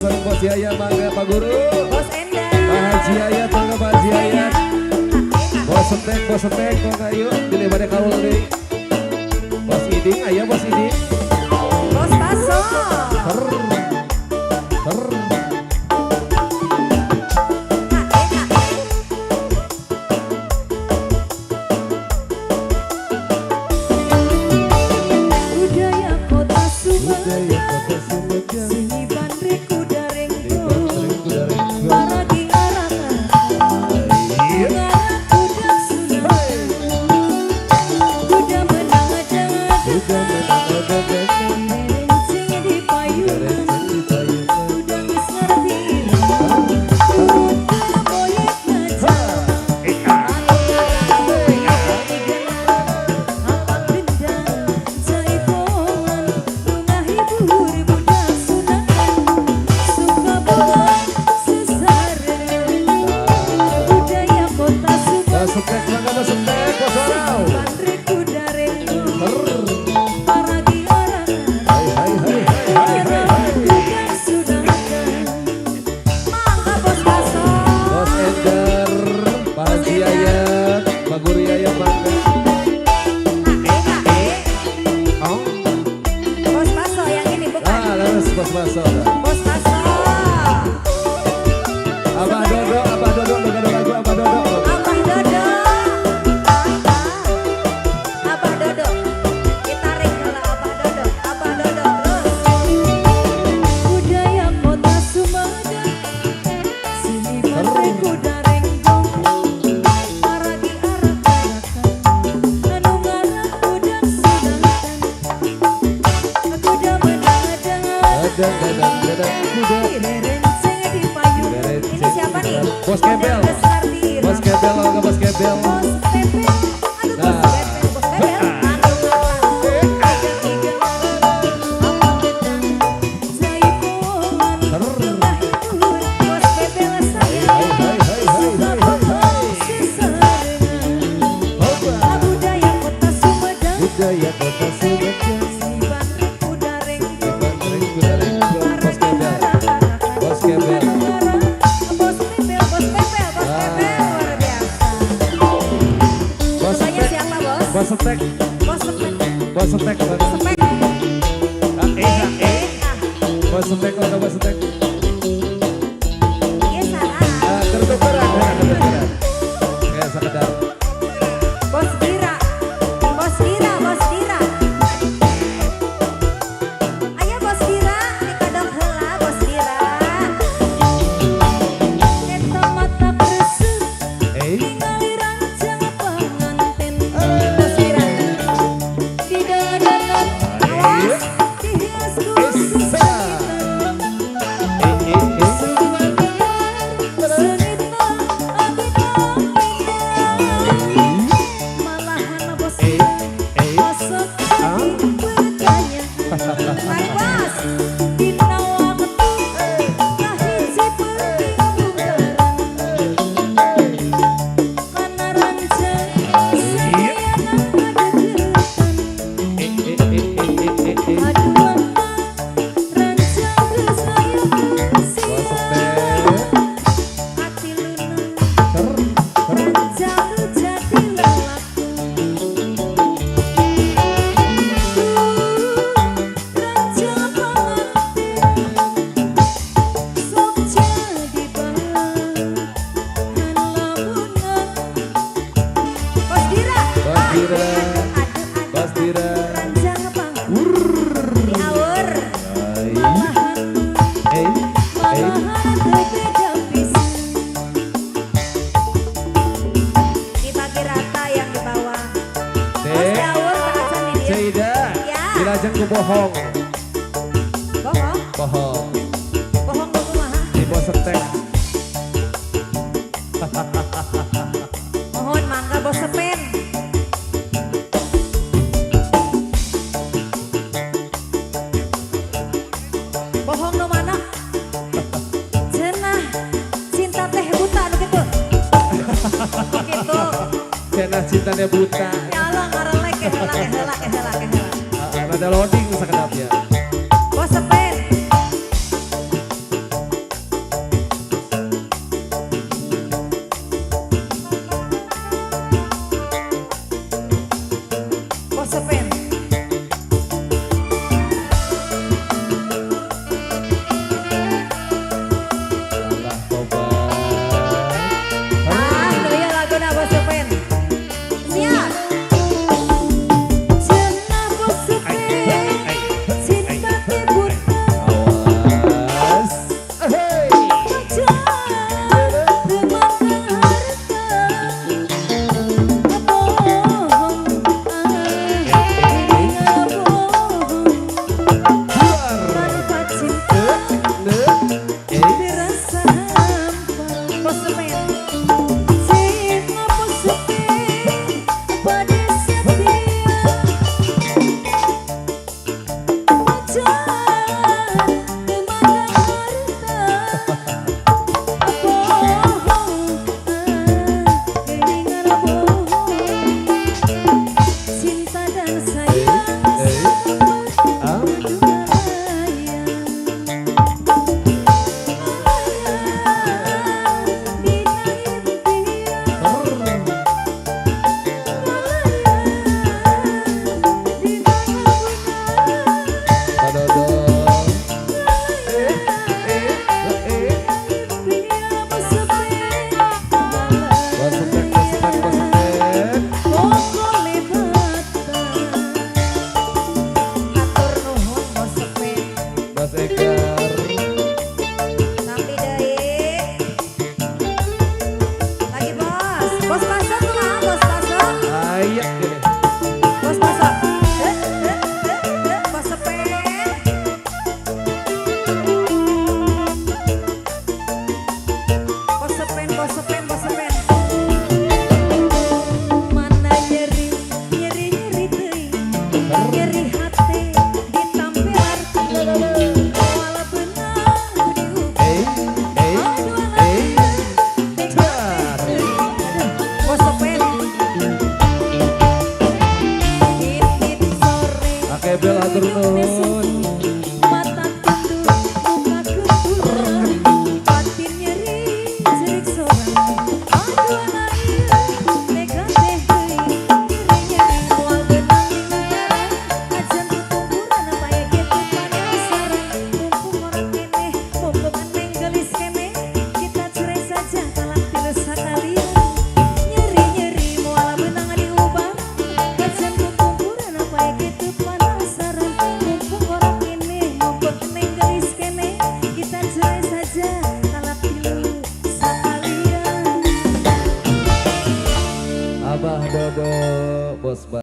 Sareng Bos Yaya, mangga Pak Guru. Bos Enda. Pak Haji Yaya, tolong Pak Haji Yaya. Bos Setek, Bos Setek, mangga yuk. Pilih pada kaul deui. Bos Iding, aya Bos Iding. Bos Baso. Ter. Ter. Ha, eh, ha, eh. Budaya kota Budaya Sumedang. Kota Sumedang. Seni bandre kuda Renggo, renggo. Paragi arak-arakan. Iya. Ngarak kuda sunatan. Kuda menang Kuda menang ada-ada. Rencing di payungan. Di payungan. Kuda geus ngarti. Kuda boyek ngajar. Anu ngarak apal gendang jaipongan nu ngahibur budak sunatan suka boga sesarengan budaya kota Bos Sumedang. Setek, mangga Bos Setek, Bos Orau. Bandre kuda renggo Ter. Paragi arak-arakan. Hai hai hai hai hai hai hai. Budak sunatan. Mangga Bos Baso. Bos Ender, Pak Haji Yayat, Pak Guru Yayat, mangga. Ha, eh, ha, eh. Oh. Bos Baso yang ini bukan? Ah, leres Bos Baso. Bos Baso. Abah Dodo, Abah Dodo, nu lagu Abah Dodo. Abah Dodo. Abah Dodo. Ditarik heula Abah Dodo. Abah Dodo terus. Budaya kota Sumedang. Seni bandre kuda renggong. Paragi arak-arakan. Anu ngarak budak sunatan. Kuda menang Ada, ada, ada, kuda. Rerenceng di payung. Ini siapa nih? Bos Kebel. Bos Kebel, mangga Bos Kebel. Bos Kebel. Aduh, Bos Nah. Kebel, Bos Kebel. Anu ngarak apal gendang jaipongan Ter. nu ngahibur Bos Kebel sayang. Hai hai hai hai Suka hai hai hai. sesarengan. Hoba. Budaya kota Sumedang. Budaya kota Sumedang. Seni bandre kuda renggo. Bandre kuda renggo. Bos Kebel. Bos Kebel. Bos Kebel, Bos Kebel, Bos Ah. Kebel luar biasa. Bos Sukanya Setek. siapa, Bos? Bos Setek. Bos Sepek. Bos Setek, mangga. Sepek. Ah, eh, ah, eh. Eh, ah. Bos Setek, mangga Bos Setek. Iya, salah. Ah, kertukeran, ya, kertukeran. Ya, sekedar. Bos Dira. Bos Dira, Bos Dira. Ayo Bos Dira, dikodok heula Bos Dira. Eta mata resep Eh. ningali rancang pengantin. Bos Dira. Didadanan awas dihias ku Bisa. Eh, eh, eh. Sumagelar seunitna agit-agitan. Malahan mah Bos Eh, eh. osok Ah. bertanya. Mari Bos. Dina waktu kahiji peuting bugaran. Kana rancang sadayana ngadeukeutan. Eh, eh, eh, eh, eh, eh, eh. Kaduana rancang geus aya Bos siang. Setek. Katiluna Ter, ter. rancang jadi lelaku. Rancang panganten sok jadi bahan lamunan. Bos Dira. Bos Dira. Aduh, aduh, aduh. Bos Dira. Rancang panganten diawur. Hai. Malahan Eh, eh. malahan teu beda pisan. Dibagi rata yang di bawah. Bos Teh. diawur tak acan di dia. Ceida. Ya. Dilajeng ku bohong. Bohong, Bohong. Bohong ku kumaha? Di Bos Setek. Mohon mangga Bos Sepen. Bohong nu mana? Cenah cinta teh buta nu kitu. Nu kitu. Cenah cintanya buta. Ya Allah ngarelek ke heula ke heula ke heula ke heula. Ah, ah, rada loading sakedapnya. Bos Sepen. Abah Dodo, Bos.